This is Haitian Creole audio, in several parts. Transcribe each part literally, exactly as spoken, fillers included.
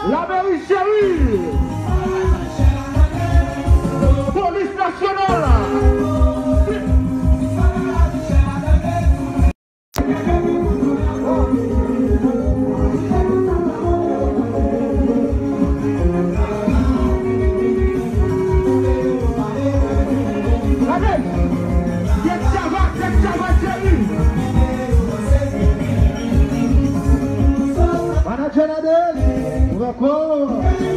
Lameri cheri. Polis nasyonal. Manager Nadel, ou dakò?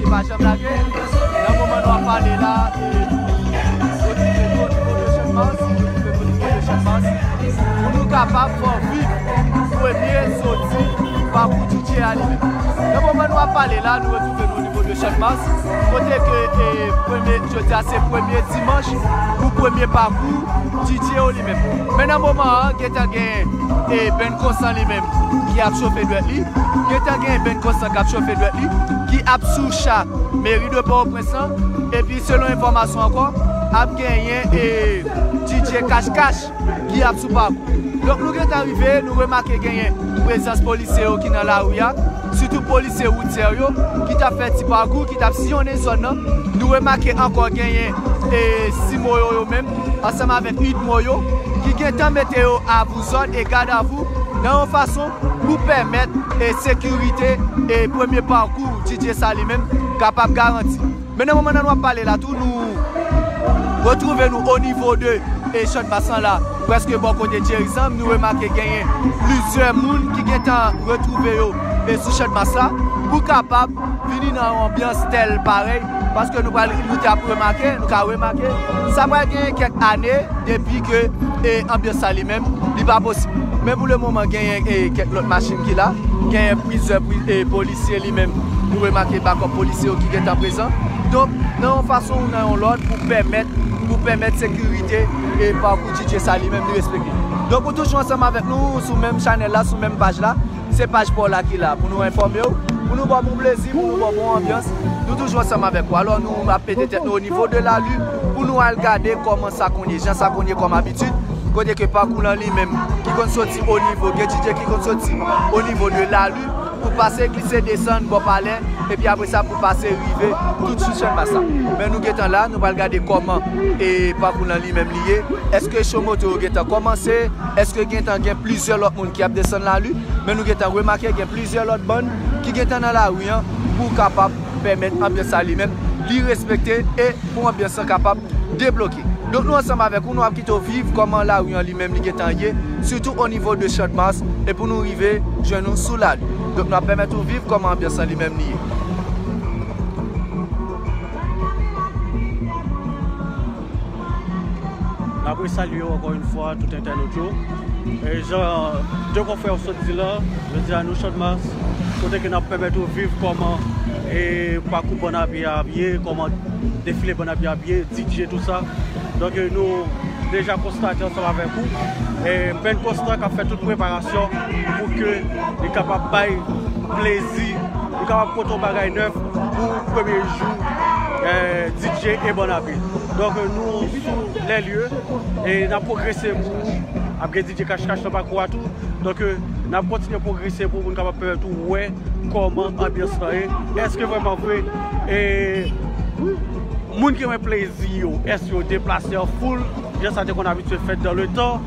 pa janm lage. Nan moman nou ap pale la, e, nou retwouve nou o nivo de Channmas, nou retwouve nou o nivo de Channmas, pou nou kapab fè w viv premye soti pakou D J a li menm. Nan moman nou ap pale la, nou retwouve nou o nivo de Channmas, kote ke, e, premye, jodi a se premye dimanch pou premye pakou D J yo li menm. Men nan moman an, gentan gen, e, Band Konsan li menm ki ap chofe dwèt li. Gentan gen Band Konsan k ap chofe dwèt li, ki ap sou cha meri de Pòtoprens lan. Epi selon enfòmasyon ankò, ap genyen, e, D J Cash Cash ki ap sou pakou. Donk nou gentan rive, nou remake genyen prezans polisye yo ki nan lari a, sitou polisye woutyè yo, ki t ap fè ti pakou, ki t ap siyonnen zòn nan. Nou remake ankò genyen, e, simoyo yo menm, ansanm avèk idmo yo, ki gentan mete yo a vous ordres e gad a vous nan yon fason pou pèmèt, e, sekirite, e, premye pakou D J sa li menm kapab garanti. Men nan moman nan nou ap pale la tou, nou retwouve nou o nivo de, e, Channmas lan la, prèske bò kote Jerry Sam, nou remake genyen plizyè moun ki gentan retwouve yo, e, sou Channmas la, pou kapab vini nan yon anbyans tèl parèy, paske nou pral, nou te ap remake, nou ka remake, sa pral genyen kèk ane, depi ke, e, anbyans sa li menm, li pa posib. Men pou le moman, genyen, e, kèk lòt machin ki la, genyen plizyè pri-, e, polisye li menm. Nou remake bakòp polisye yo ki gentan prezan. Donk, nan yon fason ou nan yon lòt, pou pèmèt, pou pèmèt sekirite e pakou D J sa li menm li respekte. Donk, ou toujou ansanm avèk nou sou menm chanèl la, sou menm paj la. Se paj pa w la ki la pou nou enfòme w, pou nou ba w bon plezi, pou nou ba w bon anbyans. Nou toujou ansanm avèk ou. Alò, nou ap mete tèt nou o nivo de lari pou nou al gade kòman sa konn ye, jan sa konn ye kòm abitid, kote ke pakou lan li menm ki konn soti o nivo, gen D J ki konn soti o nivo de lari pou pase glise desann bò palè, epi apre sa pou pase rive tout sou Channmas la. Men nou gentan la, nou pral gade kòman e pakou lan li menm li ye. Èske cho moto yo gentan kòmanse? Èske gentan gen plizyè lòt moun ki ap desann lari? Men nou gentan remake gen plizyè lòt bann ki gentan nan lari an pou kapab pèmèt anbyans sa li menm li respekte e pou anbyans lan kapab debloke. Donk, nou ansanm avèk ou, nou ap kite w viv kòman lari an li menm li gentan ye, sitou o nivo de Channmas, e pou nou rive jwenn nou sou lari. Donk, nou ap pèmèt ou viv kòman anbyans lan li menm li ye. N ap resalye w ankò yon fwa, tout entènot yo. E jan de konfrè yo sot di la, jodi a nou Channmas, kote ke n ap pèmèt ou viv kòman e pakou bann a pye a ap ye, kòman defile bann a pye a ap ye, D J, tou sa. Donk, e, nou deja konstate ansanm avèk ou, e, Band Konstan k ap fè tout preparasyon pou ke li kapab bay plezi, li kapab pote yon bagay nèf pou premye jou, e, D J e bann a pye. Donk, e, nou sou lè lye e n ap pwogrese pou ap gen D J Cash Cash nan pakou a tou. Donk, e, n ap kontinye pwogrese pou moun kapab pèmèt ou wè kòman anbyans lan ye. Èske vrèman vre, e, moun ki renmen plezi yo, èske yo deplase an foul, jan sa te konn abitye fèt dans le temps?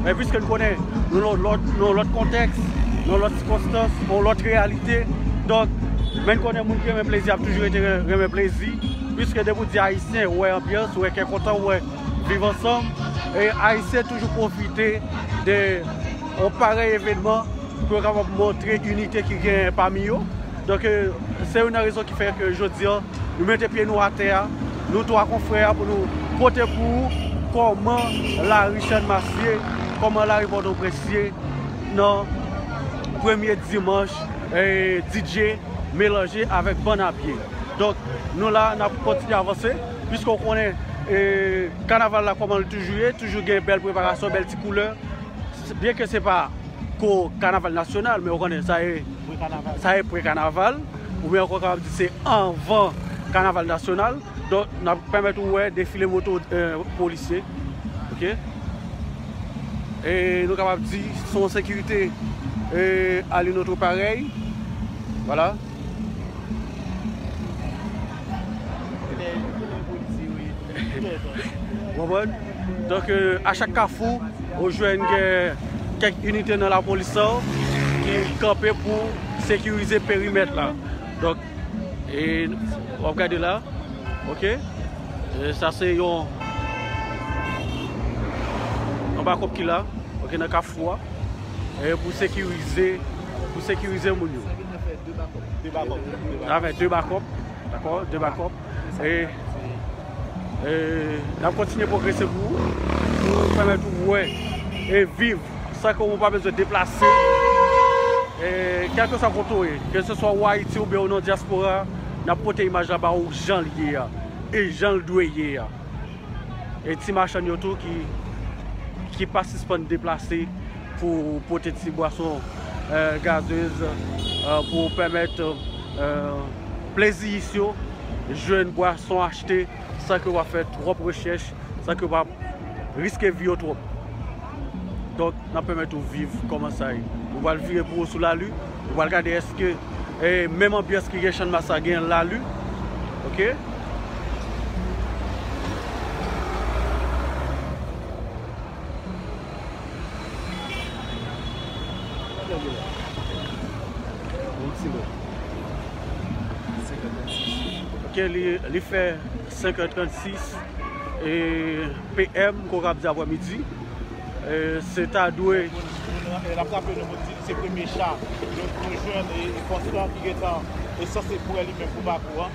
Men piske n konnen nou nan yon lòt, nan yon lòt kontèks, nan yon lòt sikonstans, nan yon lòt reyalite. Donk, men n konnen moun ki renmen plezi ap toujou rete ren-, renmen plezi. Piske depi w di Ayisyen, ou wè anbyans, ou wè kè kontan, ou wè viv ansanm. E Ayisyen toujou pwofite de yon parèy evènman pou yo kapab montre inite ki genyen pami yo. Donk, e, se youn nan rezon ki fè ke jodi a, nou mete pye nou atè a, nou twa konfrè a, pou nou pote pou ou kòman lari Channmas ye, kòman lari Pòtoprens ye nan premye dimanch, e, D J melanje avèk bann a pye. Donk, nou la, n ap kontinye avanse, piske w konnen, e, kanaval la kòman l toujou ye, toujou gen bèl preparasyon, bèl ti koulè. Byenke se pa ko kanaval nasyonal, men w konnen sa e, sa e pre-kanaval, oubyen ankò kapab di se anvan kanaval nasyonal. Donk, n ap pèmèt ou wè defile moto, e, polisye. Oke? E nou kapab di se yon sekirite, e, à une autre pareille. Vwala. Ou konprann? Donk, e, a chak kafou, ou jwenn gen kèk inite nan lapolis lan ki kanpe pou sekirize perimèt la. Donk, e w ap gade la, oke? E sa se yon, yon bakòp ki la, oke, nan kafou a. E pou sekirize, pou sekirize moun yo. Sa fè de bakòp. Dakò? De bakòp. E, e n ap kontinye pwogrese pou, pou pèmèt ou wè e viv san ke ou pa bezwen deplase. E kèlkeswa kote w ye, ke se swa ou Ayiti oubyen ou nan dyaspora, n ap pote imaj la ba ou jan l ye a, e jan l dwe ye a. E ti machann yo tou ki, ki pa sispann deplase pou pote ti bwason, eh, gazez, eh, pou pèmèt, eh, pleziyis yo jwenn bwason achte san ke w ap fè twòp rechèch, san ke w ap riske vi yo twòp. Donk, n ap pèmèt ou viv kòman sa ye. Nou pral vire pou ou sou Lali. Nou pral gade èske, eh, menm anbyans ki gen Channmas la gen Lali. Oke? Oke, li, li fè senk è trannsis, e, P M, kou w ka di aprèmidi. E, se ta dwe. Pou, pou nou, e, n ap raple nou, pou di se premye cha nou, nou jwenn, e, e Konstan ki gentan, e, sanse pran li menm pou pakou an.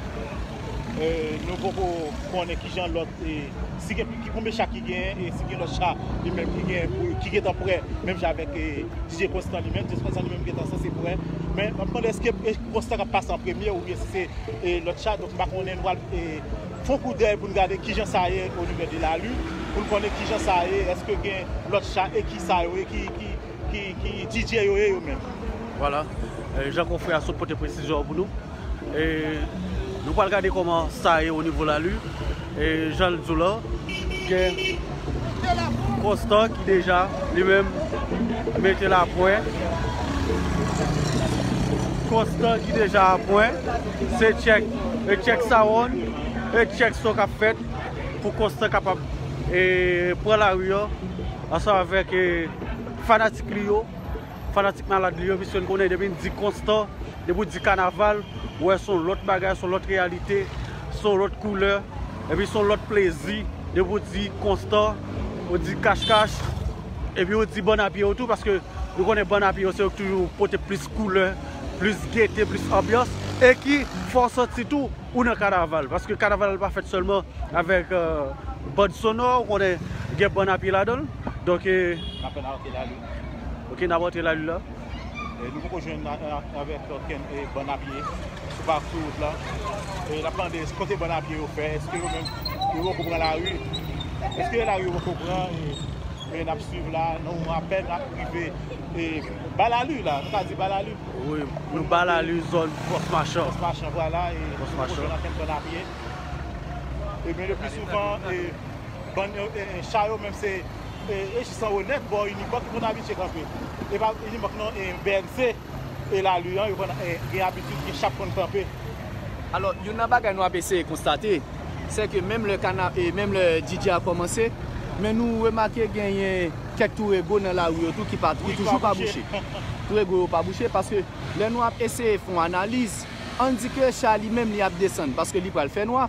E, nou poko konnen kijan lòt, e, si gen, ki konbyen cha ki genyen, e si gen lòt cha li menm ki gen pou, ki gentan prè, menm jan avèk, e, D J Konstan li menm, D J Konstan li menm gentan sanse prè. Men, m ap mande èske, e, Konstan k ap pase an premye oubyen si se e, lòt cha, donk m pa konnen, nou pral, e, fè yon kout dèy pou n gade kijan sa ye o nivo de Lali, pou n konnen kijan sa ye, èske gen lòt cha e ki sa yo ye, ki, ki, ki, ki D J yo ye yo menm. Vwala. E, jan konfrè a sot pote presizyon an pou nou. E, nou pral gade kòman sa ye o nivo Lali. E, jan l di w la, gen Konstan ki deja, li menm, mete l a pwen. Konstan ki deja a pwen. Se tchèk, e tchèk sawonn, e tchèk son k ap fèt pou Konstan kapab, e, pran lari an ansanm avèk, e, fanatik li yo. Fanatik malad li yo, piske n konnen depi n di Konstan, depi w di kanaval, ou wè se yon lòt bagay, se yon lòt reyalite, se yon lòt koulè, epi se yon lòt plezi. Depi w di Konstan, ou di kachkach, epi ou di bann a pye yo tou, paske nou konnen bann a pye yo se yo ki toujou pote plis koulè, plis gete, plis anbyans, e ki fè w santi tou ou nan kanaval, paske kanaval la pa fèt sèlman avèk, euh, band sonò, ou konnen gen bann a pye ladan l. Donk, e, n ap antre Lali. Ok, n ap antre Lali la. E, nou poko jwenn a, a, avèk okenn, e, bann a pye sou pa, sou wout la. E, n ap mande kote bann a pye yo fè, èske yo menm, yo poko pran lari? Èske lari yo poko pran? E, e n ap swiv la, nou apèn ap rive, e, ba Lali la, nou ka di ba Lali. Wi, nou ba Lali zòn Fòs Machan. Fòs Machan, vwala, e Fòs Machan. Jwenn ankenn bann a pye. E, men le pli souvan, e, bann, e, e, cha yo menm se, e, e jis anwo nèt, bò Unibòk, ki konn abitye kanpe. E pa Unibòk non, e, B N C, e Lali an, yo konn, e, gen abitid, gen cha k konn kanpe. Alò, youn nan bagay nou ap eseye konstate, se ke menm lè kana-, e menm lè D J a kòmanse, men nou remake genyen kèk tourego nan lari yo tou ki pa, ki toujou pa bouche. Tourego yo pa bouche paske lè nou ap eseye fè yon analiz, ann di ke cha li menm li ap desann paske li pral fè nwa.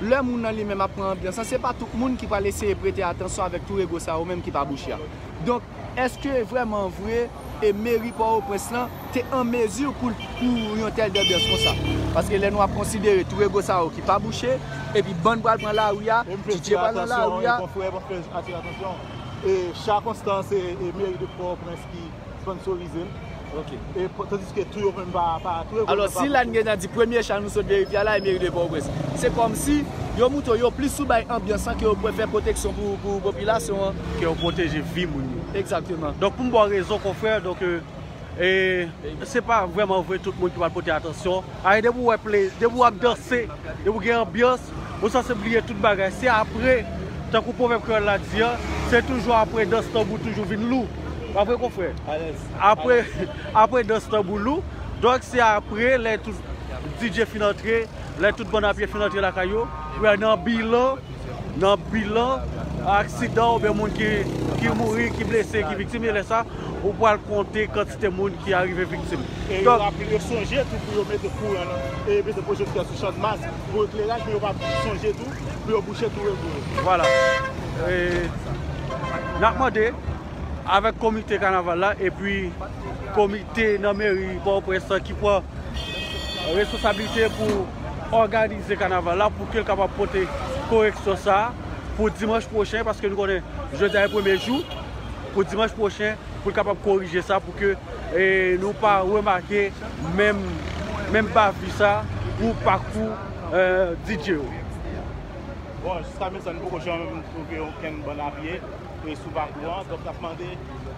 Lè moun nan li menm ap pran anbyans lan, se pa tout moun ki pral eseye prete atansyon avèk tourego sa yo menm ki pa bouche a. Donk, èske vrèman vre e meri Pòtoprens lan te an mezi pou, pou yon tèl anbyans konsa? Paske lè nou ap konsidere tourego sa yo ki pa bouche, epi bann pral pran lari a, D J pral nan lari a. Konfrè, m ap fè atire atansyon. E cha Konstan se, e, meri de Pòtoprens ki sponsorize l. Ok. E tandiske tou yo menm pa, pa, tou yo menm pa. Alò, si la n gentan di premye cha nou sot verifye a la, e meri de Pòtoprens. Se kòmsi yo montre w yo plis sou bay anbyans lan ke yo prefè pwoteksyon pou, pou popilasyon an. Ke yo pwoteje vi moun yo. Egzakteman. Donk, pou m ba w rezon, konfrè, donk, e, e se pa vrèman vre tout moun ki pral pote atansyon. Ayen, depi w wè ple-, depi w ap danse, depi w gen anbyans, ou sanse bliye tout bagay. Se apre, tankou pwovèb kreyòl la di a, se toujou apre dans tanbou toujou vin lou. Pa vre, konfrè? Apre, apre dans tanbou lou. Donk, se apre, lè tout D J fin antre, lè tout bann a pye fin antre lakay yo, ou wè nan bilan, nan bilan aksidan oubyen moun ki, ki mouri, ki blese, ki viktim, e lè sa, ou pral konte kantite moun ki arive viktim. E yo raple, yo sonje tou pou yo mete kouran nan, e mete pwojektè sou Channmas pou ekleraj, men yo pa sonje tou pou yo bouche tou revo yo. Vwala. E n ap mande avèk komite kanaval la epi komite nan meri Pòtoprens lan ki pran responsablite pou òganize kanaval la pou ke l kapab pote koreksyon sa a pou dimanch pwochen, paske nou konnen jodi a e premye jou, pou dimanch pwochen, pou l kapab korije sa, pou ke, e, nou pa remake menm, menm bavi sa pou pakou, e, D J yo. Bon, jiska prezan, nou poko janm twouve okenn bann a pye, e, sou pakou an. Donk, n ap mande,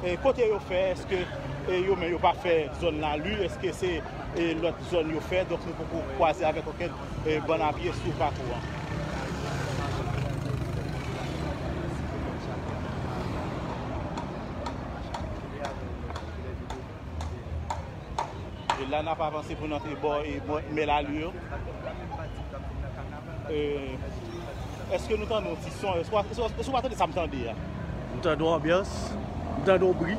e, kote yo fè, èske, e, yo menm yo pa fè zòn Lali, èske se, e, lòt zòn yo fè, donk nou poko kwaze avèk okenn, e, bann a pye sou pakou an. E la n ap avanse pou n antre bò, e, bò, men Lali yo. E, èske nou tande yon ti son? Èske w, èske w, èske w pa tande sa m tande a? M tande yon anbyans, m tande yon bri.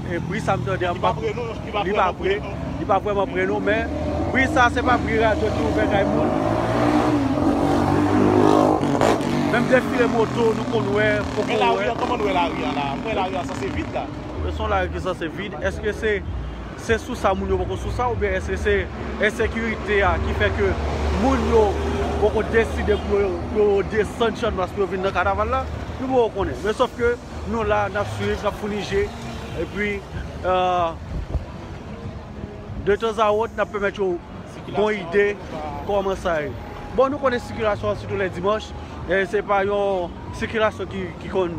E bri sa m tande a, m pa, li pa pre nou, li pa pre nou, li pa vrèman pre nou, men bri sa se pa bri radyo ki ouvè kay moun. Menm defile moto, nou konn wè, poko wè. Men lari a, kòman nou wè lari a la? M wè lari a sanse vid la. Se yon lari ki sanse vid. Èske se, se sou sa moun yo poko sou sa, oubyen èske se ensekirite a ki fè ke moun yo poko deside pou yo, pou yo desann Channmas pou yo vin nan kanaval la? Nou poko konnen. Men sòf ke nou la, n ap swiv, n ap founi je. Epi, e, de tanzawòt, n ap pèmèt yo gon ide kòman sa ye. Bon, nou konnen sikilasyon an, sitou lè dimanch, e se pa yon sikilasyon ki, ki konn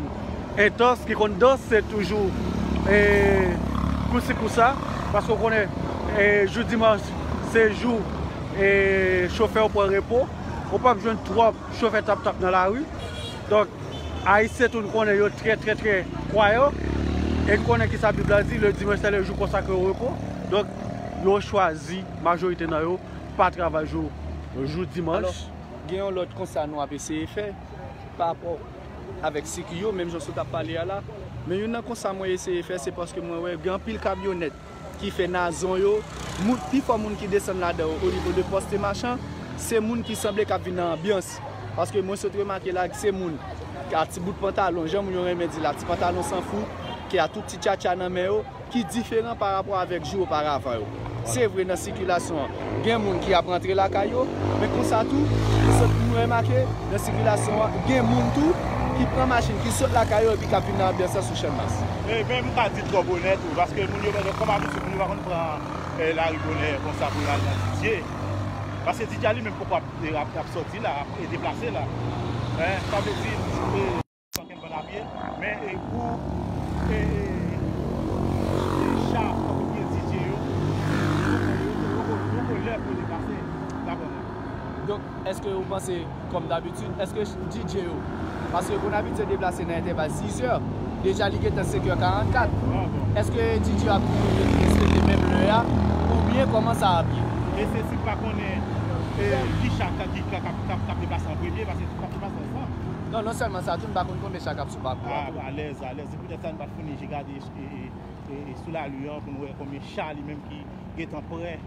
entans, ki konn danse toujou, e, kousi kousa, paske w konnen, e, jou dimanch, se jou, e, chofè yo pran repo, ou p ap jwenn twòp chofè tap tap nan lari. Donk, Ayisyen tou, nou konnen yo trè, trè, trè kwayan. E n konnen kisa Bib la di, le dimanche c'est le jour consacré au repos. Donk, yo chwazi, majorite nan yo, pa travay jou, jou dimanch. Alò, gen yon lòt konsta nou ap eseye fè pa rapò avèk sik yo, menm jan w sot ap pale a la. Men youn nan konsta mwen eseye fè, se paske mwen wè gen anpil kamyonèt ki fè nazon yo, moun, pifò moun ki desann ladan yo, o nivo de Pòs Temachan, se moun ki sanble k ap vin nan anbyans. Paske mwen sot remake la, se moun ki a ti bout pantalon, jan moun yo renmen di la, ti pantalon san fouk, ki a tout ti tchatcha nan men yo, ki diferan pa rapò avèk jou oparavan yo. Se vre, nan sikilasyon an, gen moun ki ap rantre lakay yo, men konsa tou, nou sot, nou remake, nan sikilasyon an, gen moun tou ki pran machin, ki sot lakay yo epi k ap vin nan anbyans lan sou Channmas. E, men m ka di twò bonè tou, paske moun yo, kòm abitid, moun yo pa konn pran, e, lari bonè konsa pou y al nan D J. Paske D J a li menm poko ap, ap, ap sòti la, ap, e, deplase la. Hein, sa vle di, e, okenn bann a pye, men, e, pou, e, e, e, cha, oubyen D J yo, yo, yo, yo, yo, yo lè pou yo deplase, dapre mwen. Donk, èske ou panse, kòm dabitid, èske D J yo, paske yo konn abitye deplase nan entèval sizè, deja li gentan senkè karannkat, èske D J yo ap toujou respekte menm lè a, oubyen kòman sa ap ye? E se si m pa konnen, e, ki cha k, ki, k, k, k, k ap deplase an premye, paske si l pa deplase ansanm. Non, non sèlman sa, tou, m pa konn konbyen cha k ap sou pakou a tou. A, alèz, alèz. Se poutèt sa n pa t founi je gade, e, e, e, e, sou lari an pou n wè konbyen cha li menm ki gentan prè.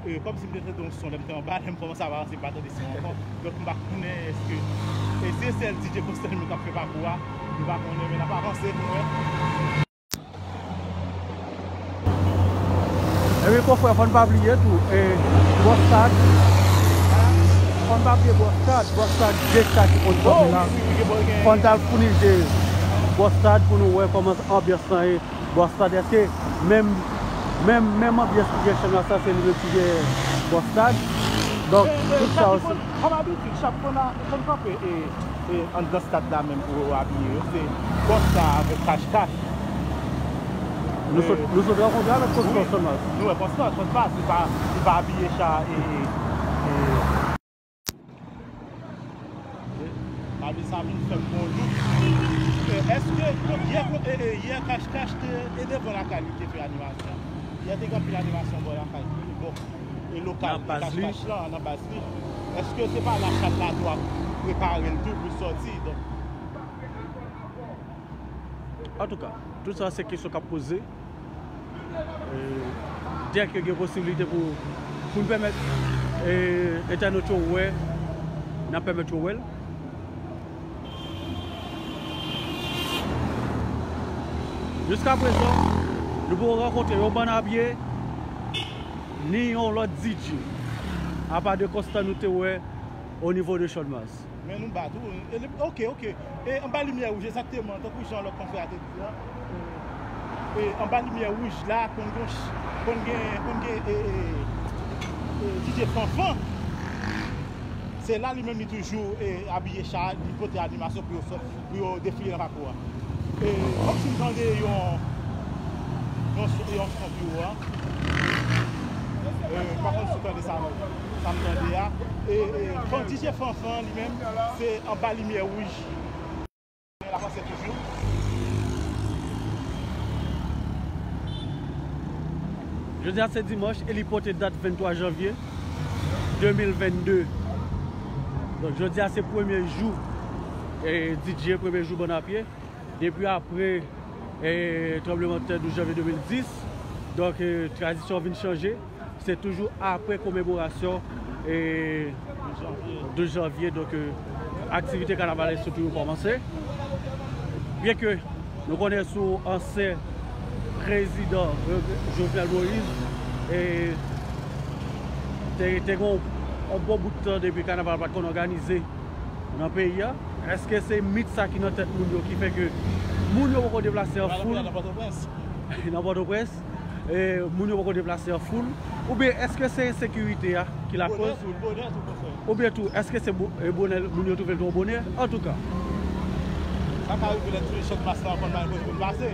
E, kòmsi m te tande yon son lè m te anba, lè m kòmanse ap avanse, m pa tande son ankò. Donk, m pa konnen èske, e, se sèl D J Constan menm k ap fè pakou a. M pa konnen, men n ap avanse pou n wè. Epi konfrè, fò n pa bliye tou, e, Bòstad, fò n pa bliye Bòstad, Bòstad gen cha ki konn kanpe la. Fò n t al founi je Bòstad pou nou wè kòman anbyans lan ye Bòstad. Èske menm, menm, menm anbyans ki gen Channmas la, se li menm ki gen Bòstad? Donk, tout sa osi. Kòm abitid, chak fwa n a, fò n kanpe, e, e, anndan stad la menm pou yo abiye yo, se Bòstad avèk Kach Kach. Nou sot, nou sot rankontre avèk Konstan Channmas. Nou wè Konstan Channmas, li pa, li pa abiye cha, e, e, e, Malè sa vin fè m gon dout. E, èske, yè, e, e, yè Kach Kach te, e devan lakay li te fè animasyon. Yè te gen anpil animasyon bò lakay, bò, e lokal Kach Kach lan, nan baz li. Èske se pa la chat la tou ap prepare l tou pou l sòti, donk. Antouka, tout sa se kesyon k ap poze. E, dèke gen posiblite pou, pou n pèmèt, e, entènot yo wè, n ap pèmèt yo wè l. Jiska prezan, nou poko rankontre yon bann a pye, ni yon lòt D J. Apa de konsta nou te wè o nivo de Channmas. Men nou ba tou. E li, oke, oke. E anba limyè wouj, egzakteman, tankou jan lòt konfrè a te di a. E anba limyè wouj la, konn gen, konn gen, konn gen e, e, e, D J Fanfan. Se la li menm li toujou e, abiye cha, li pote animasyon pou yo sòti, pou yo defile nan pakou a. E, kòmsi m tande yon, yon, yon son pi wo a. E, m pa konn si w tande sa, sa m tande a. E, e, bon, D J Fanfan li menm, se anba limyè wouj. L ap avanse toujou. Jodi a se dimanch e li pote dat venntwa janvye de mil vennde. Donk, jodi a se premye jou, e, D J, premye jou bann a pye. Depi apre, e, tranblemanntè douz janvye de mil dis, donk, e, tradisyon vin chanje. Se toujou apre komemorasyon, e, douz janvye, donk, e, aktivite kanavalès yo toujou kòmanse. Byenke nou konnen sou ansyen prezidan, e, Jovenel Moïse, e, te, te gen yon bon bout tan depi kanaval pa t konn òganize nan peyi a. Èske se mit sa ki nan tèt moun yo ki fè ke moun yo poko deplase an foul? Nan Pòtoprens. Nan Pòtoprens, e, moun yo poko deplase an foul? Oubyen èske se ensekirite a ki lakoz? Bonè tou, bonè tou, konfrè. Oubyen tou, èske se bo-, e, bonè, moun yo twouve l twò bonè? Antouka. Sa ka rive lè tou Channmas la konn pa gen kote pou l pase.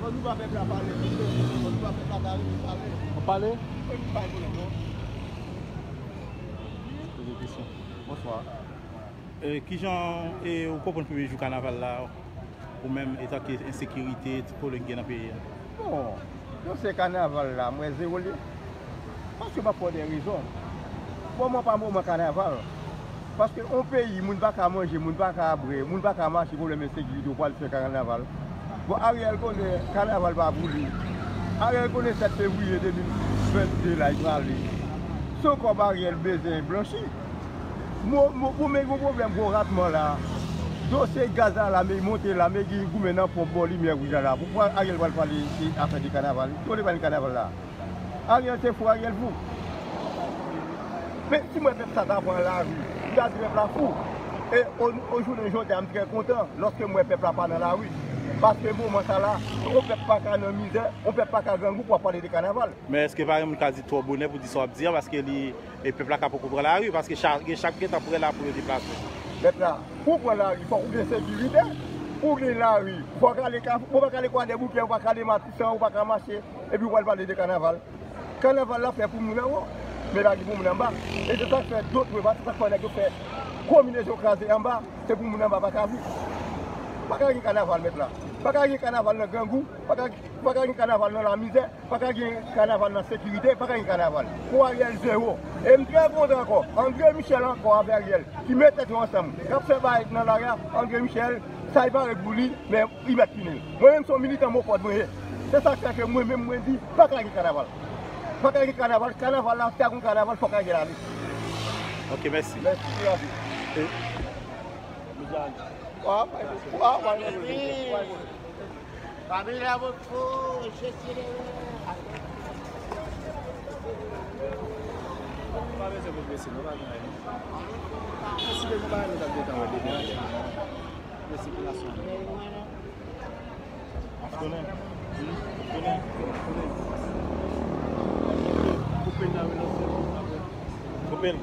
Fò nou ba pèp la pale, fò nou ba pèp la pale, pale. Ann pale? Fò nou bay pwoblèm, non? Poze kesyon. Bonswa. E, kijan, e, ou konprann premye jou kanaval la, ou menm, etanke ensekirite, ti pwoblèm ki gen nan peyi a? Bon, yo se kanaval la, mwen zewo li. Paske m ap fè de rezon. Moman pa moman kanaval. Paske yon peyi, moun pa ka manje, moun pa ka bwè, moun pa ka mache, pwoblèm ensekirite, ou pral fè kanaval. Bon, Ariel konnen kanaval pa pou li. Ariel konnen sèt fevriye de mil vennde la, li prale. Se yon kòb Ariel bezwen blanchi. Mo, mo, pou men yon pwoblèm gwo ratman la. Dosye gaz la, la, men monte la, men gen goumen nan ponp bò limyè wouj la la. Poukwa Ariel pral pale de afè de kanaval? Ki kote pale kanaval la? Ariel se fou, Ariel fou. Men si mwen pèp sa ta pran lari, m ta di pèp la fou. E o, o jounen jodi a, m trè kontan lòske m wè pèp la pa nan lari. Paske moman sa la, yon pèp pa ka nan mizè, yon pèp pa ka grangou pou w ap pale de kanaval. Men èske pa gen moun ka di twò bonè pou di sa w ap di a, paske li, e pèp la ka poko pran lari, paske cha-, gen cha k gentan prè la pou yo deplase? Pèp la, pou w pran lari, fòk ou gen sekirite, pou w gen lari, fòk w ale Kafou, ou pa ka ale Kwadèboukè, ou pa ka ale Matisan, ou pa ka mache, epi w al pale de kanaval. Kanaval la fè pou moun anwo, men lari pou moun anba. E se sa k fè dot repa, se sa k fè nèg yo fè konbinezon kraze anba, se pou moun anba pa ka viv. Pa ka gen kanaval mèt la. Pa ka gen kanaval nan grangou, pa ka, pa ka gen kanaval nan lamizè. Pa ka gen kanaval nan sekirite, pa ka gen kanaval. Pou Ariel, zewo. E m trè kontan ankò. André Michel ankò avè Ariel, ki met tèt yo ansanm, k ap fè bagay nan lari a, André Michel, Sa li pare pou li, men li mèt fini l. Mwen menm se yon militan Mofòd mwen ye. Se sa k fè ke mwen menm mwen di, pa ka gen kanaval. Pa ka gen kanaval, kanaval la, fè yon kanaval, fòk al gen lale. Ok, mèsi. Mèsi, mèsi. Wa, wa, wa, wa, wa. Família, vou, vou, Cecília. Pa bezwen progrese, non, pa gen anyen. Mèsi de nou bagay nou t ap gentan wè depi yè. Mèsi pou nasyon. Koupe l la, wi, lòt fè. Koupe l.